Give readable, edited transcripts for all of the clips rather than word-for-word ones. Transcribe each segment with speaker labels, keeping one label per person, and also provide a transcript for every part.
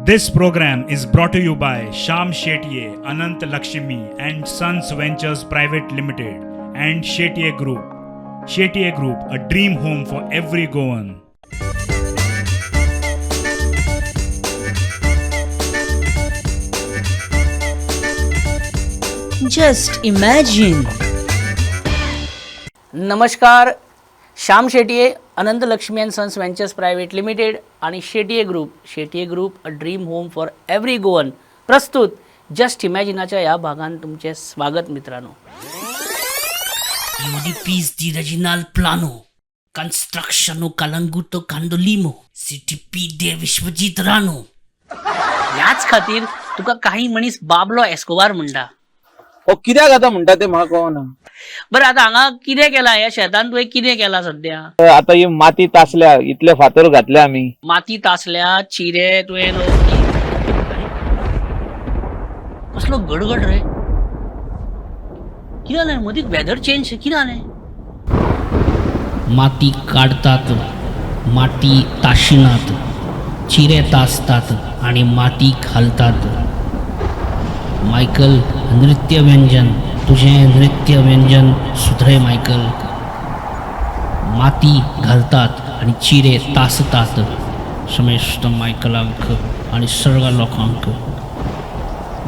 Speaker 1: This program is brought to you by Sham Shetye, Anant Lakshmi and Sons Ventures Private Limited and Shetye Group. Shetye Group, a dream home for every Goan.
Speaker 2: Just imagine.
Speaker 3: नमस्कार. Shyam Shetye, Anant Lakshmi and sons ventures private limited आणि Shetye group, Shetye group, a dream home for every Goan प्रस्तुत just इमॅजिनाच्या या भागात तुमचे स्वागत मित्रांनो. Piece दी रजिनाल plano कन्स्ट्रक्शनो कालंगुटो कांदोलिमो city P दे विश्वजीत रानो. याच खातीर तुका काही मनीस बाबलो एस्कोबार म्हणटा.
Speaker 4: हो, कित्याक आतां म्हणटा ते म्हाका कळना.
Speaker 3: बरं, आता हांगा कितें केलां? ह्या शेतान तुवें कितें केलां सध्या?
Speaker 4: आता ही माती तासल्या, इतले फातर घातले आमी.
Speaker 3: माती तासल्या, चिरे तुवें. अरे, कसलो गडगड रे! कितें जालें? मदीं वेदर चेंज, कितें जालें? माती काडतात, माती ताशिनात, चिरे तासतात आणि माती घालतात. मायकल, नृत्य व्यंजन, तुझें नृत्य व्यंजन सुधरे मायकल. माती घालतात आणि चिरे तासतात. समेस्त मायकलांक आणि सर्व लोकांक,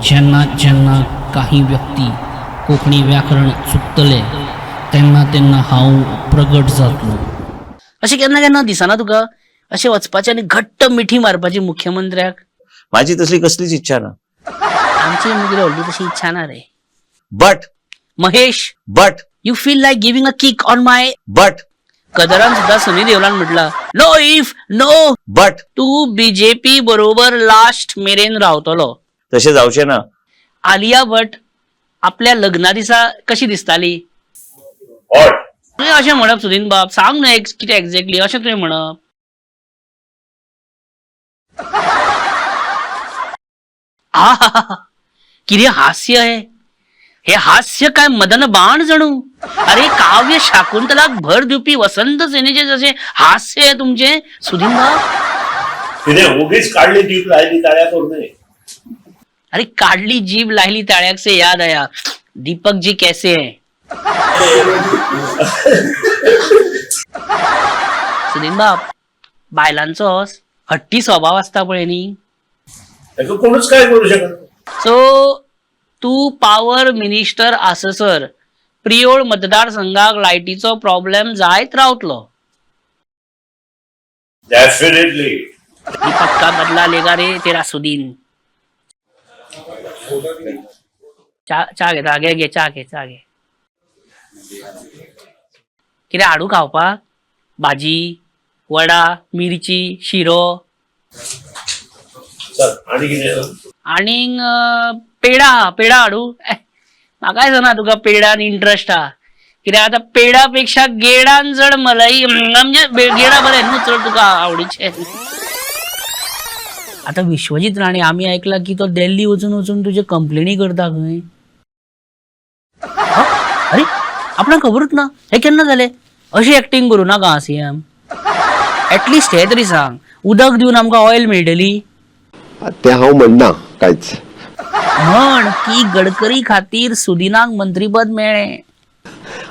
Speaker 3: जेन्ना जेन्ना काही व्यक्ती कोंकणी व्याकरण चुकतले तेन्ना तेन्ना हांव प्रगट जातलो. अशें केन्ना केन्ना दिसना तुका अशें वचपाचें आनी घट्ट मिठी मारपाची मुख्यमंत्र्याक?
Speaker 5: माझी तसली कसलीच इच्छा ना.
Speaker 3: आमची मागीर व्हडली तशी इच्छा ना रे.
Speaker 5: But
Speaker 3: Mahesh.
Speaker 5: But
Speaker 3: you feel like giving a kick on my
Speaker 5: but
Speaker 3: कदरान सुद्धा सनी देवलान म्हटला, नो if no
Speaker 5: but
Speaker 3: तू बीजेपी बरोबर लास्ट मेरेन रावतलो.
Speaker 5: तशें जावचें ना.
Speaker 3: आलिया भट आपल्या लग्ना दिसा कशी दिसताली?
Speaker 5: हॉट.
Speaker 3: तुवें अशें म्हणप, सुदीन बाब, सांग न्हय कितें एक्झॅक्टली अशें तुवें म्हणप. आहा, कितें हास्य आहे हे! हास्य काय मदन बाण जणू. अरे, काव्य शाकुंतलाक भर दिवपी वसंत सेनेचे जसे हास्य आहे तुमचे, सुदीन बाब.
Speaker 6: तिने उगीच काढली जीभ राहिली टाळ्या करू नये.
Speaker 3: अरे, काढली जीभ लाहिली ताळ्याक से याद आया, दीपक जी कैसे हैं? सुदीन बाब, बायलांचो हट्टी स्वभाव आसता पळय न्ही.
Speaker 6: ताका कोणूच काय करू शकत नाही.
Speaker 3: सो तू पावर मिनिस्टर आससर प्रियोळ मतदारसंघाक लायटीचो प्रॉब्लेम जायत रावतलो.
Speaker 6: डेफिनेटली.
Speaker 3: दीपक का बदला लेगा रे तेरा सुदीन. चा, चा घेता? घे घे, चा घे, चा घे. कितें हाडू खावपाक? भाजी, वडा, मिरची, शिरो?
Speaker 6: चल, आणि कितें?
Speaker 3: आनीक पेडा, पेडा हाडू? म्हाका दिसना तुका पेडान इंट्रस्ट आहा. कित्याक आतां पेडा पेक्षा गेडान चड मलाई, म्हणजे गेडा बरें न्हू चड तुका आवडीचें. आतां विश्वजीत राणे, आमी आयकलां की तो दिल्ली वचून वचून तुजे कंप्लेनी करता खंय. अरे, आपणाक खबरूच ना, हें केन्ना जालें? अशी एक्टींग करूं नाका सीएम. एटलिस्ट हे तरी सांग, उदक दिवन आमकां ऑयल मेळटली?
Speaker 7: तें हांव म्हणना कांयच.
Speaker 3: म्हण की गडकरी खातीर सुदिनाक मंत्रीपद मेळ्ळें.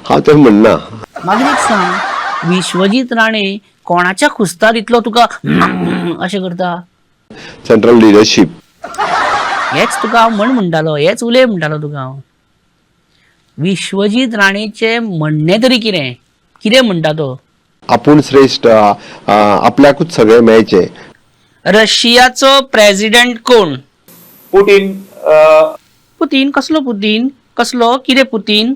Speaker 7: हांव तें म्हणना.
Speaker 3: मागीर एक सांग, विश्वजीत राणे कोणाच्या खुस्तार इतलो तुका अशें करता?
Speaker 7: Central leadership.
Speaker 3: हेच तुका हांव म्हण म्हणटालो, हेच उलय म्हणटालो तुका हांव. विश्वजीत राणेचें म्हणणें तरी कितें? कितें म्हणटा तो?
Speaker 7: आपूण श्रेश्ठ, आपल्याकूच सगळें मेळचें.
Speaker 3: रशियाचो प्रेसिडेंट कोण?
Speaker 4: पुटीन.
Speaker 3: पुतीन? कसलो पुतीन? कसलो कितें पुतीन?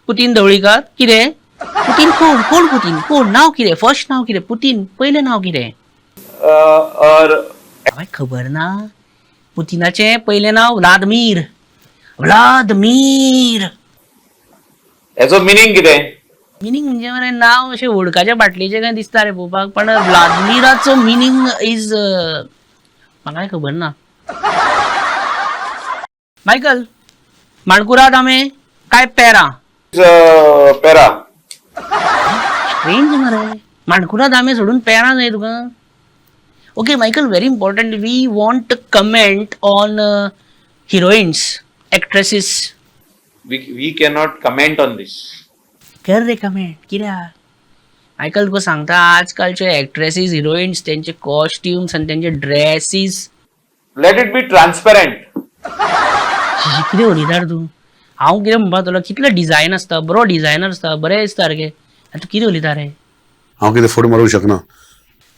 Speaker 3: पुतीन धवळीकार कितें? पुतीन कोण? कोण पुतीन? कोण? नांव कितें? फर्स्ट नांव कितें? पुतीन पयलें नांव कितें? हांवें खबर ना. पुतीनाचें पयलें नांव व्लादिमीर, व्लादिमीर.
Speaker 4: हेचो मिनींग कितें?
Speaker 3: मिनींग म्हणजे मरे नांव अशें वोडकाच्या बाटलेचें काय दिसता रे पळोवपाक, पण व्लादिमीराचो मिनींग is म्हाकाय खबर ना. मायकल, माणकुराद आमे काय पेरां?
Speaker 4: पेरा.
Speaker 3: स्ट्रेंज मरे, माणकुराद आमे सोडून पेरां जाय तुका. Okay Michael, very important, we want comment on heroines, actresses.
Speaker 4: We cannot comment on this.
Speaker 3: कर रे कमेंट, कित्याक? मायकल तुका सांगता, आजकालचे एक्ट्रेसीस, हिरोइन्स, त्यांचे कॉस्ट्युम्स आनी त्यांचे dresses.
Speaker 4: Let it be transparent.
Speaker 3: कितें उलयता रे तूं? हांव कितें म्हणपाक तुला, कितले डिझायन आसता, बरो डिझायनर आसता, बरें दिसता सारकें, आनी तूं कितें उलयता रे?
Speaker 8: हांव कितें फट मारूंक शकना.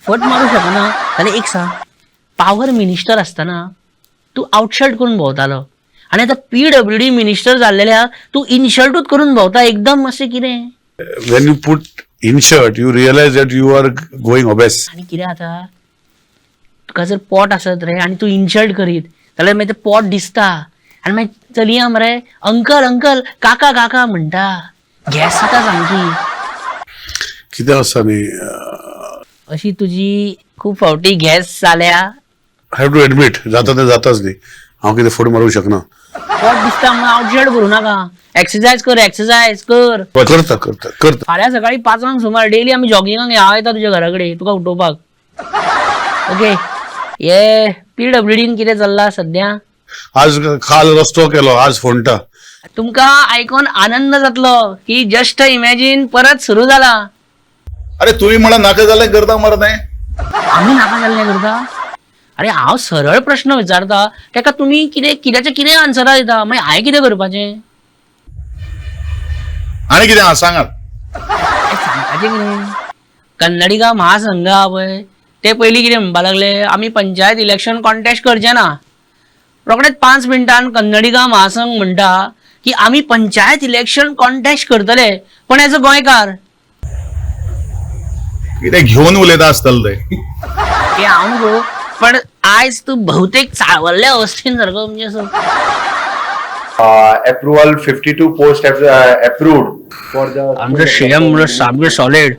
Speaker 3: फट मारूं शकना जाल्यार एक सांग, पावर मिनिस्टर आसतना तूं आउटशर्ट करून भोंवतालो आनी आतां पीडब्ल्यूडी मिनिस्टर जाल्लेल्या तूं इनशर्टूच करून भोंवता, एकदम अशें कितें?
Speaker 8: When you put in shirt you realise that you are going obese.
Speaker 3: आनी कितें जाता, तुका जर पोट आसत रे आनी तूं इनशर्ट करीत जाल्यार मागीर तें पोट दिसता आनी मागीर चलया मरे अंकल अंकल काका काका म्हणटा, गॅस जाता सामकी.
Speaker 8: कितें आसा न्ही,
Speaker 3: अशी तुजी खूब फावटी गॅस जाल्या.
Speaker 8: I have to admit, जाता तें जाताच न्ही, हांव कितें फट मारूंक शकना.
Speaker 3: पोट दिसता म्हणून आउटशर्ट करूं नाका, एक्सरसायज कर, एक्सरसायज कर.
Speaker 8: करता करता करता.
Speaker 3: फाल्यां सकाळी 5 सुमार डेली आमी जॉगिंगाक हांव येता तुज्या घरा कडेन तुका उठोवपाक. ओके, हे पीडब्ल्यूडीन कितें चल्लां सद्या?
Speaker 8: आज काल रस्तो केलो, आज फोंडटा.
Speaker 3: तुमकां आयकोन आनंद जातलो की जस्ट इमॅजीन परत सुरू जाला.
Speaker 9: अरे तुम्ही मला नाका जाल्लें करता मरे तें.
Speaker 3: आमी नाका जाल्लें करता? अरे हांव सरळ प्रश्न विचारता तेका तुमी कितें कित्याचें कितें आन्सरां दिता, मागीर हांवें कितें करपाचें?
Speaker 9: आनी कितें आहा सांगात.
Speaker 3: सांगपाचें कितें? कन्नडिगा महासंघ आहा पळय, ते पयलीं कितें म्हणपाक लागले, आमी पंचायत इलेक्शन कॉन्टेस्ट करचे ना. रोखडेच 5 मिनटान कन्नडिगा महासंघ म्हणटा की आमी पंचायत इलेक्शन कॉन्टेस्ट करतले, पण एज अ गोंयकार.
Speaker 9: कितें घेवन उलयता आसतले ते.
Speaker 3: ते हांव न्हू गो, पण आयज तूं बहुतेक चाळवल्ल्या अवस्थेन सारको म्हणजे असो.
Speaker 10: Approval 52 post approved for the
Speaker 3: आमचो सीएम म्हणून सामकें सॉलीड,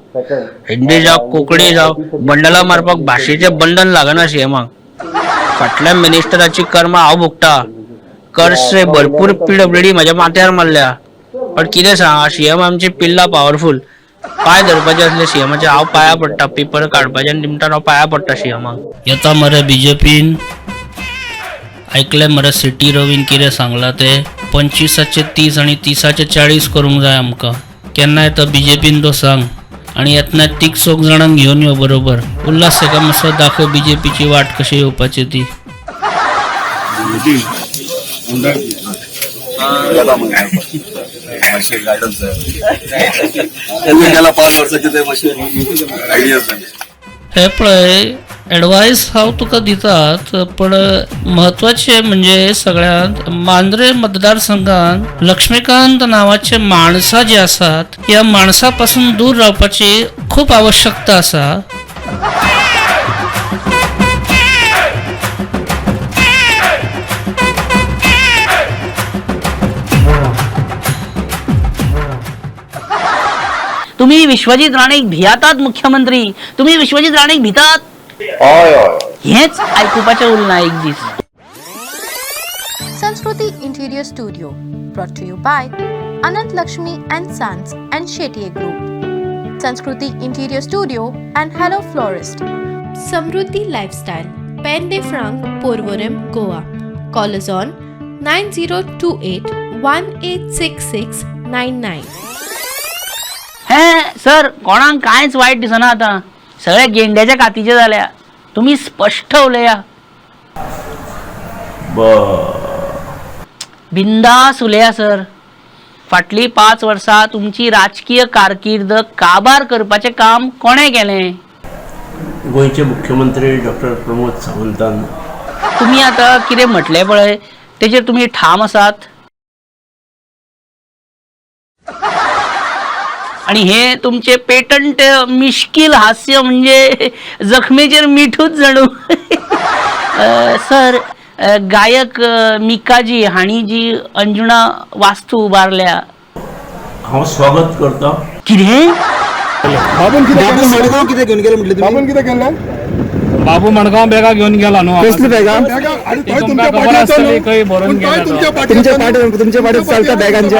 Speaker 3: हिंदी जावं कोंकणी जावं, बंडलां मारपाक भाशेचें बंधन लागना सीएमाक. फाटल्या मिनिस्टराची कर्मां हांव भोगता, कर्स भरपूर पीडब्ल्यूडी म्हज्या माथ्यार मारल्या, पण कितें सांग, सीएम आमची पिल्ला पावरफूल. पांय धरपाचे आसले सीएमाचे, हांव पांया पडटा, पेपर काडपाच्या निमतान हांव पांया पडटा सीएमाक. येता मरे बीजेपीन, आयकलें मरे सिटी रवीन कितें सांगलां तें, 25 30 आनी 30 40 करूंक जाय आमकां. केन्ना येता बीजेपीन तो सांग, आनी येतना तीग चौग जाणांक घेवन यो बरोबर. उल्हास तेका मातसो दाखय बीजेपीची वाट कशी येवपाची ती. हे पळय एडवायस हांव तुका दितात, पण म्हत्वाचें म्हणजे सगळ्यांत मांद्रे मतदारसंघात लक्ष्मीकांत नांवाचे माणसां जी आसात ह्या माणसां पासून दूर रावपाची खूब आवश्यकता आसा. तुम्ही विश्वजीत राणेक भियातात मुख्यमंत्री, तुम्ही विश्वजीत राणेक भितात,
Speaker 10: हय हय,
Speaker 3: हेच आयकुपाचें उरना एक दीस.
Speaker 11: Sanskruti Interior Studio, brought to you by Anant Lakshmi and Sons and Shetye Group. Sanskruti Interior Studio and Hello Florist. Samruddhi Lifestyle, Pen de Franc, Porvorim, Goa. Call us on 9028 1866 99.
Speaker 3: हे सर, कोणाक कांयच वायट दिसना आतां, सगळे गेंड्याच्या कातीचे जाल्या. तुमी स्पश्ट उलया, बिंदास उलया सर. फाटलीं 5 वर्सां तुमची राजकीय कारकीर्द काबार करपाचें काम कोणें केलें?
Speaker 6: गोंयचे मुख्यमंत्री डॉक्टर प्रमोद सावंतान.
Speaker 3: तुमी आतां कितें म्हटलें पळय तेजेर तुमी ठाम आसात? आणि हे तुमचे पेटंट मिश्किल हास्य म्हणजे जखमेचेर मिठूच जणू. सर, गायक मिकाजी हांणी जी अंजुणा वास्तू उबारल्या,
Speaker 6: हांव स्वागत करता.
Speaker 3: कितें?
Speaker 12: बाबून कितें घेवन गेले म्हटलें? बाबून कितें केलें?
Speaker 1: बाबू मडगांव बॅगां घेवन गेला न्हू.
Speaker 12: कसली बॅगां? तुमच्या पाठी चलता बॅगांचे.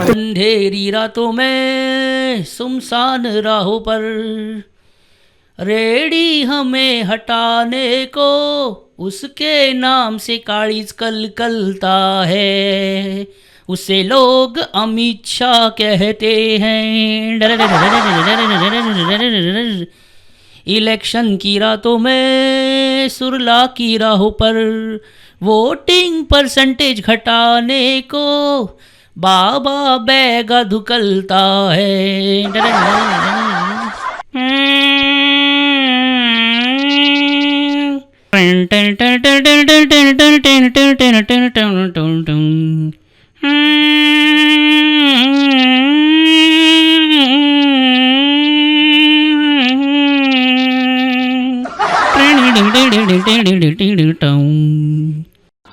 Speaker 3: अंधेरी रातों में सुमसान राहों पर रेडी हमें हटाने को, उसके नाम से काळीज कलकलता है, उसे लोग अमित शाह कहते हैं। इलेक्शन की रातों में सुरला की राहों पर वोटिंग परसेंटेज घटाने को बाबा बैगा धुकलता है।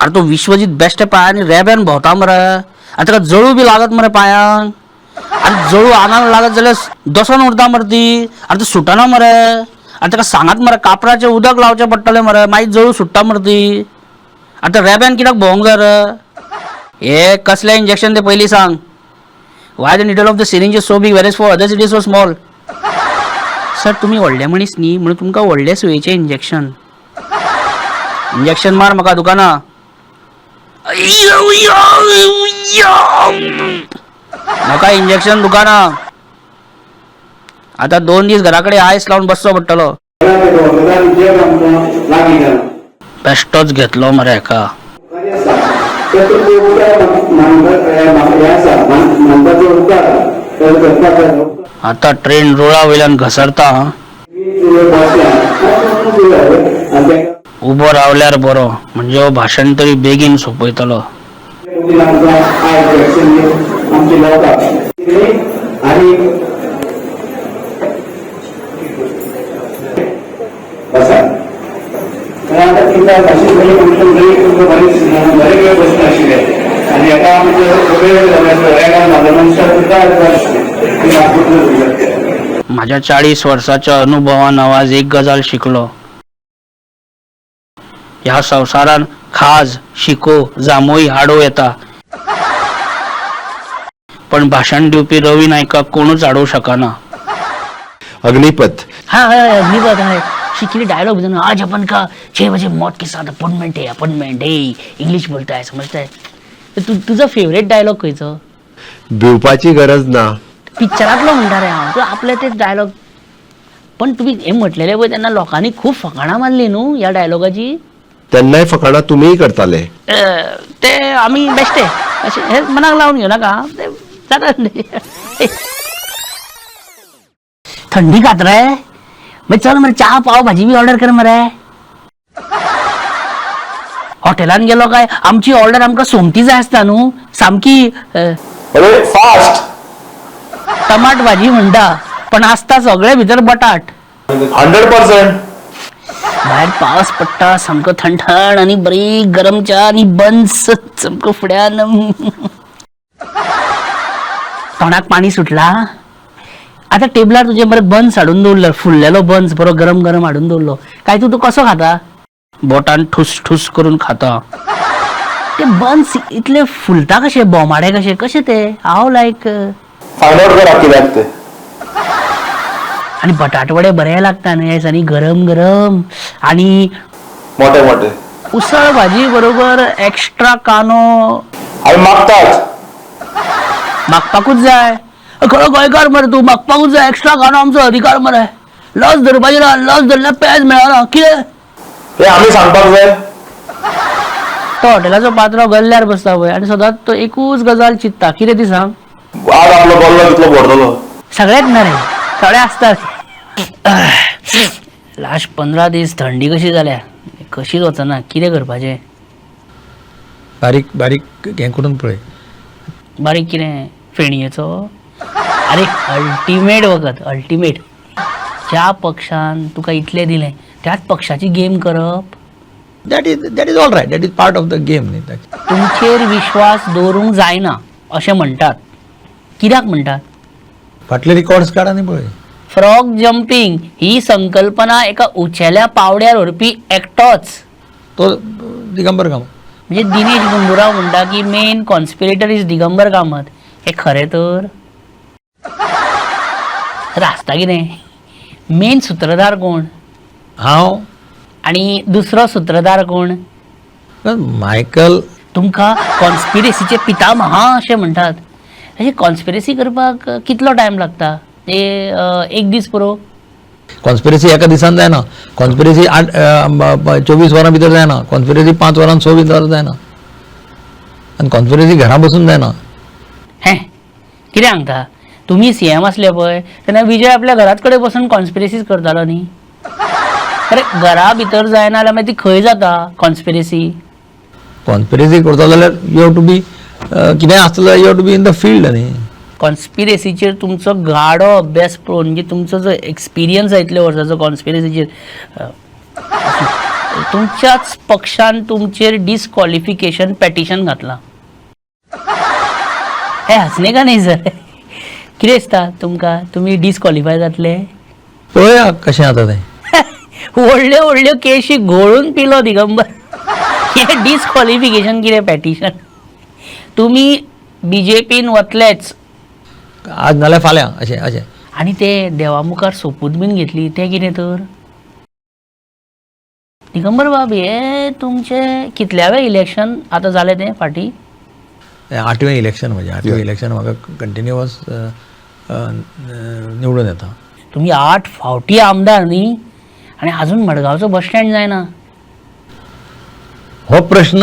Speaker 3: अरे तो विश्वजीत बेस्ट पाय आनी रेब्यान भोंवता मरे, आनी ताका जळू बी लागत मरे पांयांक, आनी जळू आंगान लागत जाल्यार दसोन उरता मरे ती, आनी ती सुटना मरे, आनी ताका सांगात मरे कापराचें उदक लावचें पडटलें मरे, मागीर जळू सुट्टा मरे ती। आतां रेब्यान कित्याक भोंवंक जाय रे? हे कसलें इंजेक्शन तें पयलीं सांग। Why the needle of the syringe is so big whereas for others it is so small? Sir तुमी व्हडले मनीस न्ही म्हणून तुमकां व्हडले सुयेचें इंजेक्शन। इंजेक्शन मार म्हाका दुकाना। म्हाका इंजेक्शन दुकाना। आतां 2 दीस घरा कडेन आयस लावन बसचो पडटलो। बेश्टोच घेतलो मरे हेका। आतां ट्रेन रोडा वयल्यान घसरता। उबो रावल्यार बरो, म्हणजे हो भाशण तरी बेगीन सोंपयतलो। माझ्या 40 वर्साच्या अनुभवान आवाज एक गजाल शिकलो, ह्या संवसारान खाज शिको जांभोई हाडो येता, पण भाशण दिवपी रवी नायकाक कोणूच हाडोवंक शकना।
Speaker 7: अग्निपथ।
Speaker 3: हाँ अग्निपथ है। शिकली डायलॉग आज अपन का 6 बजे मौत के साथ अपॉइंटमेंट है, अपॉइंटमेंट है, इंग्लिश बोलता है समझता है। तुझा फेवरेट डायलॉग खंयचो?
Speaker 7: भिवपाची गरज ना।
Speaker 3: पिक्चरांतलो म्हणटा रे हांव, आपले तेच डायलॉग। पण तुमी हे म्हटलेले पळय तेन्ना लोकांनी खूब फकाणां मारली न्हू ह्या डायलॉगाची।
Speaker 7: तेन्नाय फकाणां तुमीय करताले।
Speaker 3: ते आमी बेश्टे अशें हे मनाक लावन घेवनाका, ते जाता। थंडी खात रे मागीर चल मरे च्या पाव भाजी बी ऑर्डर कर मरे। हॉटेलान गेलो काय आमची ऑर्डर आमकां सोमती जाय आसता न्हू, सामकी
Speaker 10: फास्ट।
Speaker 3: टमाट भाजी म्हणटा पण आसता सगळे भितर बटाट।
Speaker 10: 100%।
Speaker 3: भायर पावस पडटा सामको थंड आनी बरी गरम च्या आनी बन्स सामको फुड्यान। तोंडाक पाणी सुटला। आतां टेबलार तुजे बरे बन्स हाडून दवरले, फुल्लेलो बन्स बरो गरम गरम हाडून दवरलो काय तूं कसो खाता? बोटान ठूस ठूस करून खाता। ते बन्स इतले फुलता कशे, बोमाडे कशे कशे ते? हांव लायक
Speaker 10: फायंड आउट करा कित्याक ते।
Speaker 3: आनी बटाटवडे बरे लागता न्हू ह्या दिसांनी गरम गरम आनी
Speaker 10: मोठे मोठे।
Speaker 3: उसळ भाजी बरोबर एक्स्ट्रा कानो
Speaker 10: आमी मागतात,
Speaker 3: मागपाकूच जाय। खरो गोंयकार मरे तूं, मागपाकूच जाय एक्स्ट्रा कानो आमचो अधिकार मरे। लस धरपाची ना, लस धरल्यार पेज मेळना कितें
Speaker 10: हे आमी सांगपाक जाय।
Speaker 3: तो हॉटेलाचो पात्रांव गल्ल्यार बसता पळय आनी सदांच तो एकूच गजाल चिंतता, कितें ती सांग?
Speaker 10: आज आपलो गल्लो कितलो भरतलो।
Speaker 3: सगळेच ना रे, थोडे आसतात। लास्ट 15 दीस थंडी कशी जाल्या, कशीच वचना, कितें करपाचें?
Speaker 8: बारीक बारीक हें करून पळय।
Speaker 3: बारीक कितें फेणयेचो? अरे अल्टिमेट वखद, अल्टिमेट। ज्या पक्षान तुका इतलें दिलें त्याच पक्षाची गेम करप,
Speaker 8: that is all right, that is part of the game न्ही।
Speaker 3: तुमचेर विश्वास दवरूंक जायना अशें म्हणटात, कित्याक म्हणटात?
Speaker 8: फाटले रिकॉर्ड्स काड आनी पळय।
Speaker 3: फ्रॉग जंपींग ही संकल्पना एका उंचेल्या पावड्यार व्हरपी एकटोच
Speaker 8: तो दिगंबर कामत।
Speaker 3: म्हणजे दिनेश गुंडूराव म्हणटा की main conspirator is Digambar Kamat. हे खरें तर रास्ता कितें? मेन सूत्रधार कोण?
Speaker 13: हांव.
Speaker 3: आनी दुसरो सूत्रधार कोण?
Speaker 13: मायकल.
Speaker 3: तुमकां कॉन्स्पिरसीचे पितामहा अशें म्हणटात. अशें कॉन्स्पिरसी करपाक कितलो टायम लागता? ते एक दीस पुरो?
Speaker 13: कॉन्स्पिरसी एका दिसान जायना. कॉन्स्पिरसी 8 24 वरां भितर जायना. कॉन्स्पिरसी 5 वरां 6 भितर जायना आनी कॉन्स्पिरसी घरा बसून जायना.
Speaker 3: हें कितें सांगता? तुमी सीएम आसले पळय तेन्ना विजय आपल्या घरात कडेन बसून कॉन्स्पिरसीज करतालो न्ही? अरे घरा भितर जायना जाल्यार मागीर ती खंय जाता कॉन्स्पिरसी?
Speaker 13: कॉन्स्पिरसी करता जाल्यार you have to be, कितेंय आसता जाल्यार you have to be in the field न्ही.
Speaker 3: कॉन्स्पिरसीचेर तुमचो गाडो अभ्यास पळोवन, म्हणजे तुमचो जो एक्सपिरियन्स आसा इतल्या वर्साचो कॉन्स्पिरसीचेर, तुमच्याच पक्षान तुमचेर डिसक्वॉलिफिकेशन पेटिशन घातलां. हे हसने का नाही सर? कितें दिसता तुमकां, तुमी डिसक्वॉलिफाय जातले?
Speaker 13: पळोवया कशें जाता तें.
Speaker 3: व्हडल्यो व्हडल्यो केशी घोळून पिलो दिगंबर, हे डिसक्वॉलिफिकेशन कितें पेटिशन? तुमी बीजेपीन वतलेच?
Speaker 13: आज नाल्यार फाल्यां अशें अशें.
Speaker 3: आनी ते देवा मुखार सोपूत बीन घेतली तें कितें तर? दिगंबर बाब, हे तुमचें कितल्यावें इलेक्शन आतां जालें तें फाटीं?
Speaker 13: हें आठवें इलेक्शन म्हजें. आठवें इलेक्शन म्हाका कंटिन्युअस निवडून येता.
Speaker 3: तुमी 8 फावटी आमदार न्ही, आनी अजून मडगांवचो बस स्टँड जायना.
Speaker 13: हो प्रश्न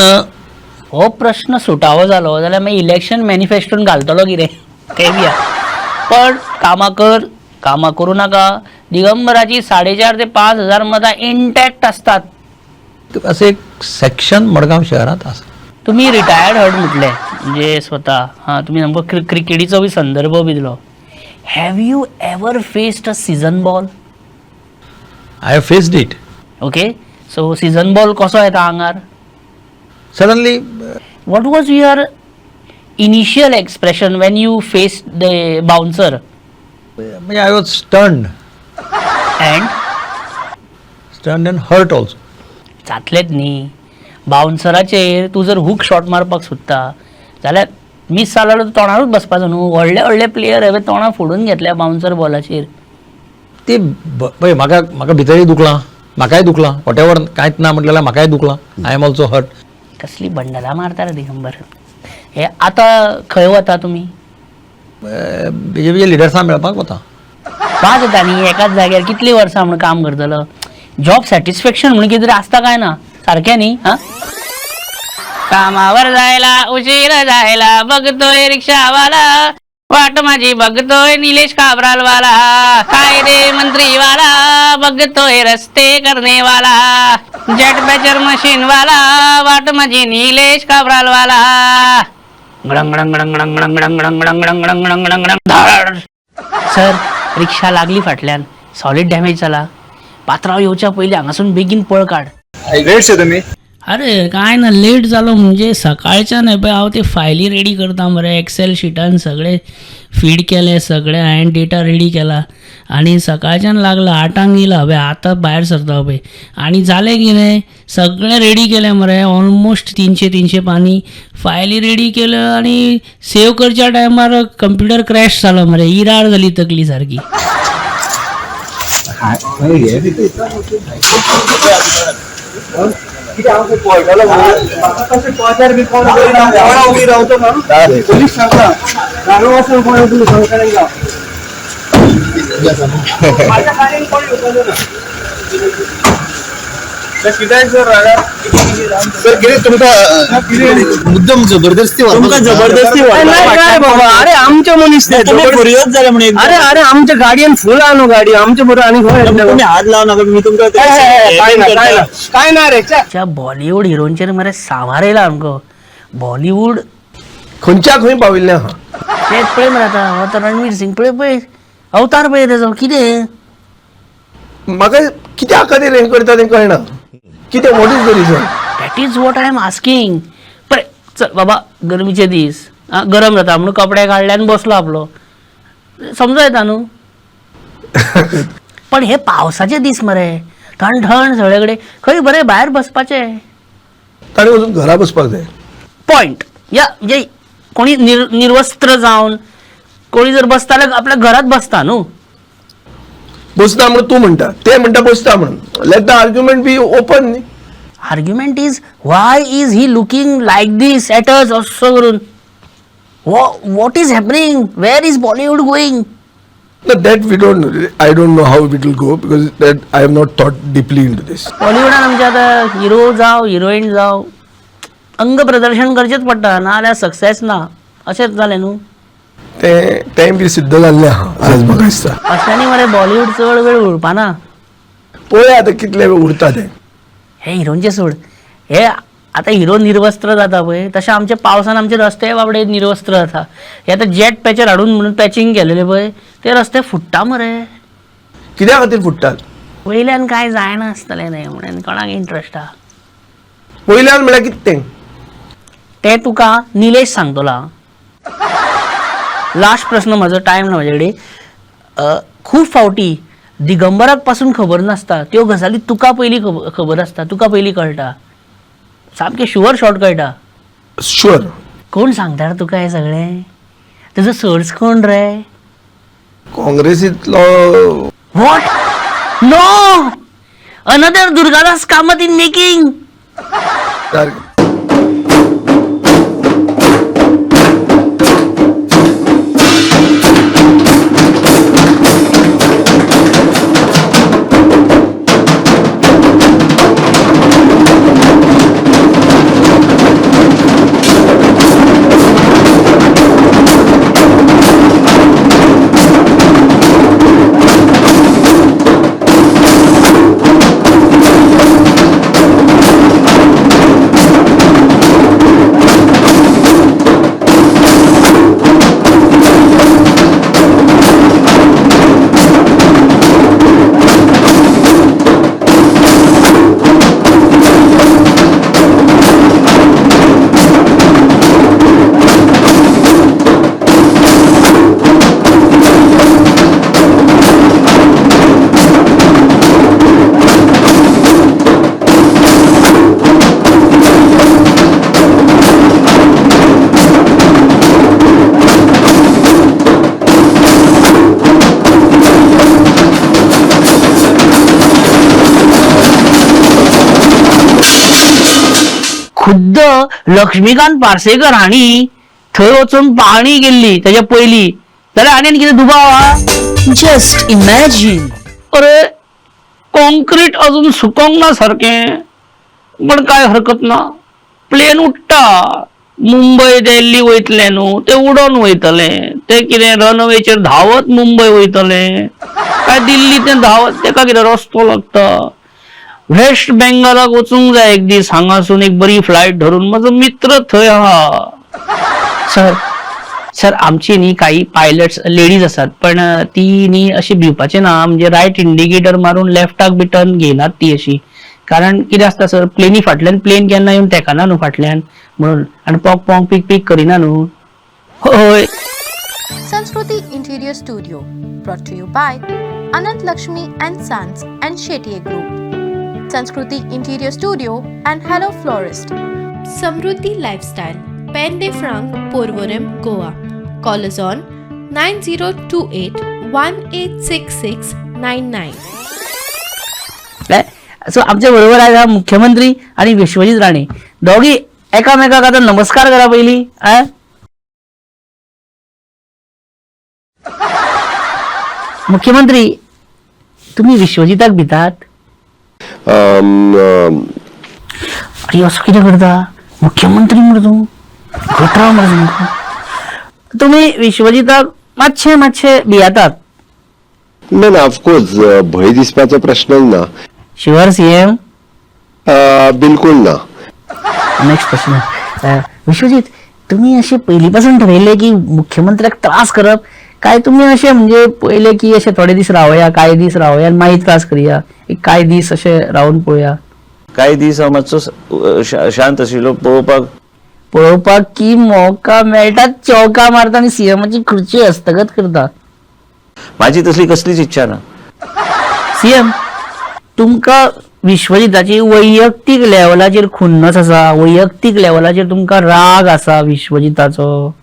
Speaker 3: हो प्रश्न सुटावो जालो जाल्यार मागीर इलेक्शन मॅनिफेस्टोन घालतलो कितें तें बी आहा. पण कामां कर, कामां करूं नाका, दिगंबराची 4,500 ते 5,000 मतां इंटॅक्ट आसतात.
Speaker 13: असें एक सेक्शन मडगांव शहरांत आसा.
Speaker 3: तुमी रिटायर्ड हर्ट म्हटलें म्हणजे स्वता, हां, तुमी सामको क्रिकेटीचो बी संदर्भ बी दिलो. Have you ever faced a season ball?
Speaker 13: I have faced it.
Speaker 3: Okay, so season ball कसो येता आंगार?
Speaker 13: Suddenly.
Speaker 3: What was your initial expression when you faced the bouncer?
Speaker 13: म्हणजे I was stunned.
Speaker 3: And
Speaker 13: stunned and hurt also.
Speaker 3: जातलेच न्ही. बाउन्सराचेर तूं जर हूक shot मारपाक सोदता जाल्यार मीस जालो जाल्यार तोंडारूच बसपाचो न्हू. व्हडले व्हडले प्लेयर हांवें तोंडां फोडून घेतल्या बाउन्सर बॉलाचेर.
Speaker 13: ती पळय, म्हाका म्हाका भितरूय दुखलां, म्हाकाय दुखलां. What ever, कांयच ना म्हटलें जाल्यार म्हाकाय दुखलां. I am also hurt.
Speaker 3: कसली बंडलां मारता रे दिगंबर. हे आतां खंय वता तुमी?
Speaker 13: बीजेपीच्या लिडर्सां मेळपाक वता.
Speaker 3: वाज येता न्ही एकाच जाग्यार कितलीं वर्सां म्हूण काम करतलो? जॉब सॅटिस्फॅक्शन म्हणून कितें तरी आसता काय ना? सारकें न्ही? हां, कामावर जायला उशीर जायला बघतोय रिक्षावाला, वाट माझी बघतोय निलेश काब्रालवाला, कायदे मंत्रीवाला बघतोय रस्ते करणेवाला, जेट पॅचर मशीनवाला, वाट माझी निलेश काब्रालवाला. गडंग गडंग गडंग गडंग गडंग गडंग गडंग गडंग गडंग गडंग गडंग गडंग गडंग धाड. सर, रिक्षा लागली फाटल्यान, सॉलीड डॅमेज जाला. पात्रांव येवच्या पयलीं हांगासून बेगीन पळ काड.
Speaker 12: लेट शे तुम्ही.
Speaker 3: अरे काय ना, लेट जालो म्हणजे सकाळच्यान हे पळय हांव ते फायली रेडी करता मरे. एक्सेल शिटान सगळे फीड केले, सगळे हांवें डेटा रेडी केला आनी सकाळच्यान लागला. 8आंक येयला हय, आतां भायर सरता पळय. आनी जालें कितें, सगळें रेडी केलें मरे, ऑलमोस्ट 300 300 पानी फायली रेडी केल्यो आनी सेव करच्या टायमार कंप्युटर क्रॅश जालो मरे. इरार जाली तकली सारकी.
Speaker 12: उभी रावतो पोलीस सांगता, हांगा वचून कोण येतलो? माझ्या गाडयेन कोण येवपाचो ना. कित्याक सर? सर, कितें तुमकां
Speaker 2: मुद्दम जबरदस्ती?
Speaker 12: तुमकां जबरदस्ती?
Speaker 2: काय बाबा, अरे आमचे मनीस ते.
Speaker 12: फुर्योज जाले म्हणून.
Speaker 2: अरे अरे, आमच्या गाडयेन फुल आहा न्हू गाडी आमचे बरोबर आनी खंय येतले?
Speaker 12: तुमी हात लाव नाका, मी तुमकां.
Speaker 2: काय ना, काय ना, काय ना रे, च्या.
Speaker 3: त्या बॉलिवूड हिरोंचेर मरे सांवार येयला आमकां बॉलिवूड.
Speaker 7: खंयच्या खंय पाविल्लें आहा.
Speaker 3: तेच पळय मरे, आतां हो तो रणवीर सिंग पळय पळय, अवतार पळय तेजो कितें.
Speaker 7: म्हाका कित्या खातीर हें करता तें कळना. कितें, what is the reason?
Speaker 3: That is what I am asking. पळय, चल बाबा, गरमीचे दीस आं, गरम जाता म्हणून कपडे काडले आनी बसलो आपलो, समजो येता न्हू. पण हे पावसाचे दीस मरे, थंड थंड सगळे कडेन, खंय बरें भायर बसपाचें.
Speaker 7: ताणें वचून घरा बसपाक जाय.
Speaker 3: पॉयंट या, म्हणजे कोणी निर्वस्त्र जावन कोणी जर बसता जाल्यार आपल्या घरात बसता न्हू.
Speaker 7: बसना म्हणून तूं म्हणटा, ते म्हणटा बसता म्हणून. Let the argument be open न्ही.
Speaker 3: Argument is why is he looking like this at us असं करून, what is happening, where is Bollywood going?
Speaker 7: No, that we don't know. I don't know how it will go because that I have not thought deeply into this.
Speaker 3: बॉलिवूडान आमच्या आतां hero जावं heroine जावं अंग प्रदर्शन करचेंच पडटा, नाजाल्यार सक्सेस ना. अशेंच जालें न्हू.
Speaker 7: तें तें बी सिद्ध जाल्लें आहा आज म्हाका दिसता.
Speaker 3: अशांनी मरे बॉलिवूड चड वेळ उरपा ना.
Speaker 7: पळोवया आतां कितले वेळ उरता तें.
Speaker 3: हे हिरोंचे सोड, हे आतां हिरो निर्वस्त्र जाता पळय तशें आमच्या पावसान आमचे रस्ते बाबडे निर्वस्त्र जाता. हे आतां जेट पॅचर हाडून म्हणून पॅचिंग केलेले पळय ते रस्ते फुट्टा मरे.
Speaker 7: कित्या खातीर फुट्टात?
Speaker 3: वयल्यान कांय जायना आसतलें न्ही म्हणून कोणाक इंट्रस्ट आहा.
Speaker 7: वयल्यान म्हळ्यार कितें तें?
Speaker 3: तें तुका निलेश सांगतलो. लास्ट प्रस्न, म्हजो टायम ना म्हजे कडेन. खूब फावटी दिगंबराक पासून खबर नासता त्यो गजाली तुका पयलीं खबर आसता, तुका पयलीं कळटा, सामकें शुअर शॉर्ट कळटा.
Speaker 7: शुअर.
Speaker 3: कोण सांगता रे तुका हें सगळें? तुजो सोर्स कोण रे?
Speaker 7: काँग्रेसींतलो.
Speaker 3: What? No, another Durgadas Kamat in making. खुद्द लक्ष्मीकांत पार्सेकर हांणी थंय वचून पाहणी केल्ली तेच्या पयलीं, जाल्यार आनी कितें दुबाव आहा?
Speaker 14: Just imagine.
Speaker 3: अरे कॉन्क्रीट अजून सुकोंक ना सारकें, पण काय हरकत ना. प्लेन उडटा, मुंबय दिल्ली वयतलें न्हू तें उडोन वयतलें, तें कितें रनवेचेर धांवत मुंबय वयतलें काय दिल्ली तें धांवत, तेका कितें रस्तो लागता. वेस्ट बेंगालाक वचूंक जाय एक दीस हांगासून एक बरी फ्लायट धरून, म्हजो मित्र थंय आहा. सर सर आमची न्ही काही पायलट्स लेडीज आसात पण ती न्ही अशी भिवपाची ना, म्हणजे रायट इंडिकेटर मारून लेफ्टाक बी टर्न घेयनात ती अशी, कारण कितें आसता सर प्लेनी फाटल्यान प्लेन केन्ना येवन तेकाना न्हू फाटल्यान म्हणून, आनी पोंक पोंक पीक पीक करिना न्हू. हय.
Speaker 11: Sanskriti Interior Studio, brought to you by Anant Lakshmi and Sons and Shetye Group. Sanskriti Interior Studio and Hello Florist. Samruddhi Lifestyle, Pen de Franc, Porvorim, Goa. Call us on 9028 186699.
Speaker 3: So आमच्या बरोबर आहे मुख्यमंत्री आणि विश्वजीत राणे, दोघी एकामेकाक आता नमस्कार करा पहिली. मुख्यमंत्री, तुम्ही विश्वजिताक भितात? अरे असं कितें करता मुख्यमंत्री मरे तूं, घटराव मरे तुमकां. तुम्ही विश्वजिताक मातशे मातशे भियेतात?
Speaker 10: ना ना, ऑफकोर्स भंय दिसपाचो प्रश्नच ना.
Speaker 3: Sure CM?
Speaker 10: बिलकुल ना.
Speaker 3: नेक्स्ट प्रश्न. विश्वजीत, तुम्ही असे पहिलीपासून ठरयले की मुख्यमंत्र्याक त्रास करप काय तुम्ही असे म्हणजे पयले की असे थोडे दीस रावया, काय दीस रावया आनी मागीर त्रास करया, एक काय दीस असे रावन पळोवया?
Speaker 5: कांय दीस हांव मातसो शांत आशिल्लो पळोवपाक,
Speaker 3: पळोवपाक की मोका मेळटा चौका मारता आनी सीएमाची खुर्ची हस्तगत करता.
Speaker 5: माझी तसली कसलीच इच्छा ना.
Speaker 3: सीएम, तुमकां विश्वजिताची वैयक्तीक लेवलाचेर खुन्नस आसा, वैयक्तीक लेवलाचेर तुमकां राग आसा विश्वजिताचो?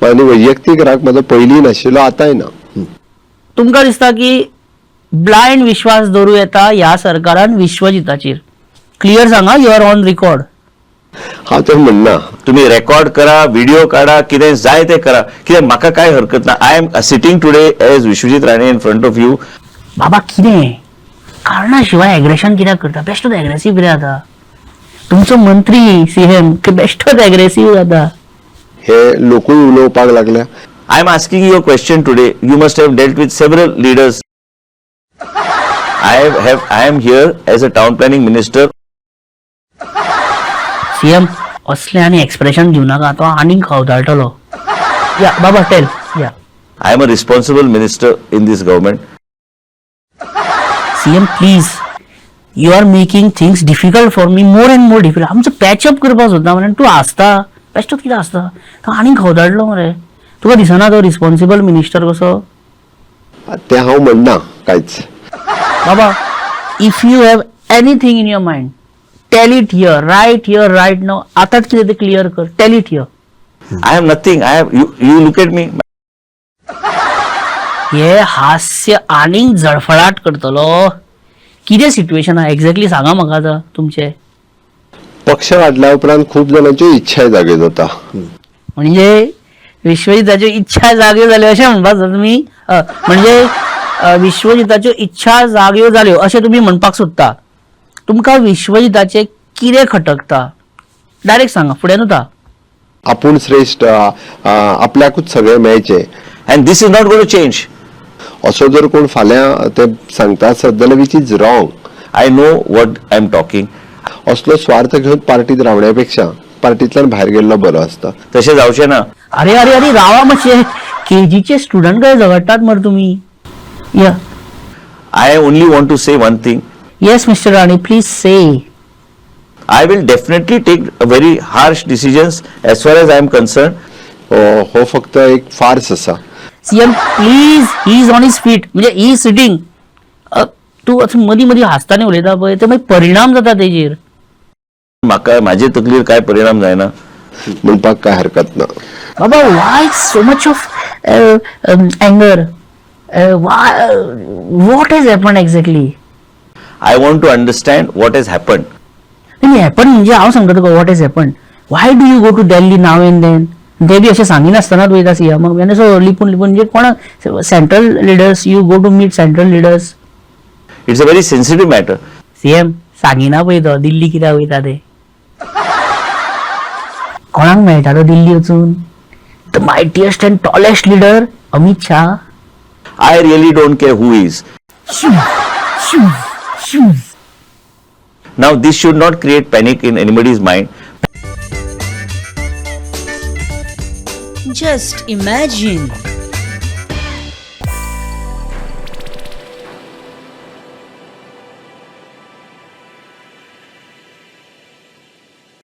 Speaker 10: आनी वैयक्तीक राग म्हजो पयलीं नाशिल्लो, आतांय ना.
Speaker 3: तुमकां दिसता की ब्लायंड विश्वास दवरूं येता ह्या सरकारान विश्वजिताचेर? क्लियर सांगा, you are on record.
Speaker 7: हांव तें म्हणना.
Speaker 5: तुम्ही रेकॉर्ड करा, व्हिडिओ काढा, कितें जाय ते करा, कित्याक म्हाका काय हरकत ना. I am sitting today as Vishwajit Rane in front of you.
Speaker 3: बाबा कितें कारणा शिवाय एग्रेशन कित्याक करता? बेश्टोच एग्रेसीव कित्याक जाता तुमचो मंत्री सीएम? बेश्टोच एग्रेसीव जाता.
Speaker 7: हे लोकूय उलोवपाक लागल्या.
Speaker 5: I am asking you a question today. You must have dealt with several leaders. I am here as a town planning minister.
Speaker 3: CM असले आनी एक्सप्रेशन दिवं नाका, तो आनीक खवदाळटलो. या बाबा, tell yeah.
Speaker 5: I am a responsible minister in this government.
Speaker 3: CM, please, you are making things difficult for me, more and more difficult. आमचो patch-up करपाक सोदता मरे आनी तूं हांसता. बेश्टोच कितें हांसता? तो आनीक खवदाडलो मरे. तुका दिसना तो रिस्पॉन्सिबल मिनिस्टर कसो?
Speaker 7: तें हांव म्हणना कांयच.
Speaker 3: बाबा, if you have anything in your mind, tell it here, right here, right now. आतांच कितें तें क्लियर कर, tell it here.
Speaker 5: I have nothing. I have you look at me.
Speaker 3: हे हास्य आनीक जळफळाट करतलो. कितें सिट्युएशन आहा एक्झॅक्टली सांगा म्हाका आतां तुमचें.
Speaker 7: पक्ष वाडल्या उपरांत खूब जाणांच्यो इच्छाय जाग्यो जाता.
Speaker 3: म्हणजे विश्वजिताच्यो इच्छा जाग्यो जाल्यो अशें म्हणपाक सोदता तुमी? म्हणजे विश्वजिताच्यो इच्छा जाग्यो जाल्यो अशें तुमी म्हणपाक सोदता? तुमकां विश्वजिताचें कितें खटकता, डायरेक्ट सांगा, फुडें वता.
Speaker 7: आपूण श्रेश्ठ, आपल्याकूच सगळें मेळचें
Speaker 5: And this is not going to change.
Speaker 7: असो जर कोण फाल्यां ते सांगता आसत जाल्यार, which is wrong.
Speaker 5: I know what I am talking.
Speaker 7: असलो स्वार्थ घेवन पार्टीत रावण्या पेक्षा पार्टींतल्यान भायर गेल्लो बरो आसता.
Speaker 5: तशें जावचें ना.
Speaker 3: अरे अरे अरे, रावा मातशे. केजीचे स्टुडंट काय झगडटात मरे तुमी? या.
Speaker 5: I only want to say one thing.
Speaker 3: Yes, Mister Rane, please say.
Speaker 5: I will definitely take very harsh decisions as far as I am concerned.
Speaker 7: हो फक्त एक फार्स आसा.
Speaker 3: CM, please, he is on his feet, म्हणजे he is sitting. तूं असो मदीं मदीं हांसता उलयता पळय, ते मागीर परिणाम जाता तेजेर.
Speaker 5: म्हाका म्हाजे तकलीर काय परिणाम जायना.
Speaker 7: म्हणपाक काय हरकत ना.
Speaker 3: बाबा, why so much of anger? What has happen exactly?
Speaker 5: I want to understand what has happen.
Speaker 3: नाही, हॅपन म्हणजे हांव सांगता तुका what has happen. Why do you go to Delhi now and then? ते बी अशें सांगिनासतना वयता सीएमाक आनी असो लिपून लिपून, म्हणजे कोणाक, central leaders, you go to meet central leaders.
Speaker 5: It's a very sensitive matter.
Speaker 3: CM सांगिना पळय तो दिल्ली कित्याक वयता ते, कोणाक मेळटा तो दिल्ली वचून? The mightiest and tallest leader Amit Shah.
Speaker 5: I really don't care who is. Now, this should not create panic in anybody's mind.
Speaker 14: Just imagine.